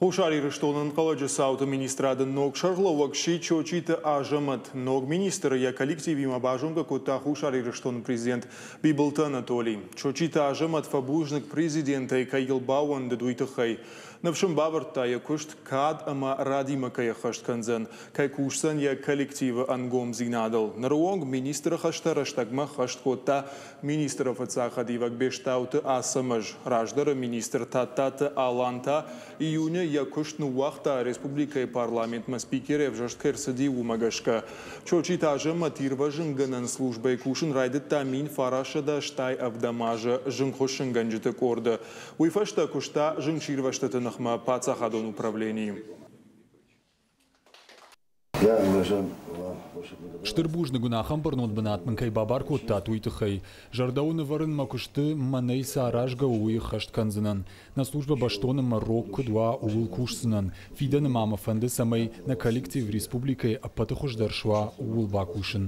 Хуссар Ирыстоны ӕнӕнхъӕлӕджы цауты министрады ног сӕргълӕууӕг сси Чочиты Азӕмӕт. Ног министры йӕ коллективимӕ базонгӕ кодта Хуссар Ирыстоны президент Бибылты Анатолий. Чочиты Азӕмӕт фӕбузныг президентӕй, кӕй йыл баууӕндыд, уый тыххӕй. Ныфс ын бавӕрдта, йӕ куыст кад ӕмӕ радимӕ кӕй ӕххӕст кӕндзӕн, кӕй кусдзӕн йӕ коллективы ӕнгомдзинадыл. Ныры онг министры хӕстӕ рӕстӕгмӕ ӕххӕст кодта министры фыццаг хӕдивӕг Бестауты Ацӕмӕз. Раздӕры министр Тадтаты Алан та июны йӕ куыст ныууагъта, республикӕйы парламентмӕ спикерӕй ӕвзӕрст кӕй ӕрцыди, уымӕ гӕсгӕ. Чочиты Азӕмӕт ирвӕзынгӕнӕн службӕйы кусын райдыдта 1987 азы зынгхуыссынгӕнджыты къорды. Уый фӕстӕ куыста зынгсирвӕзтыты ныхмӕ паддзахадон управленийы. Стыр бузныг уын, ахӕм бӕрнон бынат мын кӕй бабар кодтат, уый тыххӕй. Зӕрдӕ уын ӕвӕрын, мӕ куысты мӕнӕй цы аразгӕ у, уый ӕххӕст кӕндзынӕн. Нӕ службӕ бӕстон ӕмӕ рог куыд уа, ууыл кусдзынӕн. Фидӕны ма мӕ фӕнды, цӕмӕй нӕ коллектив республикӕйы ӕппӕты хуыздӕр суа, ууыл бакусын.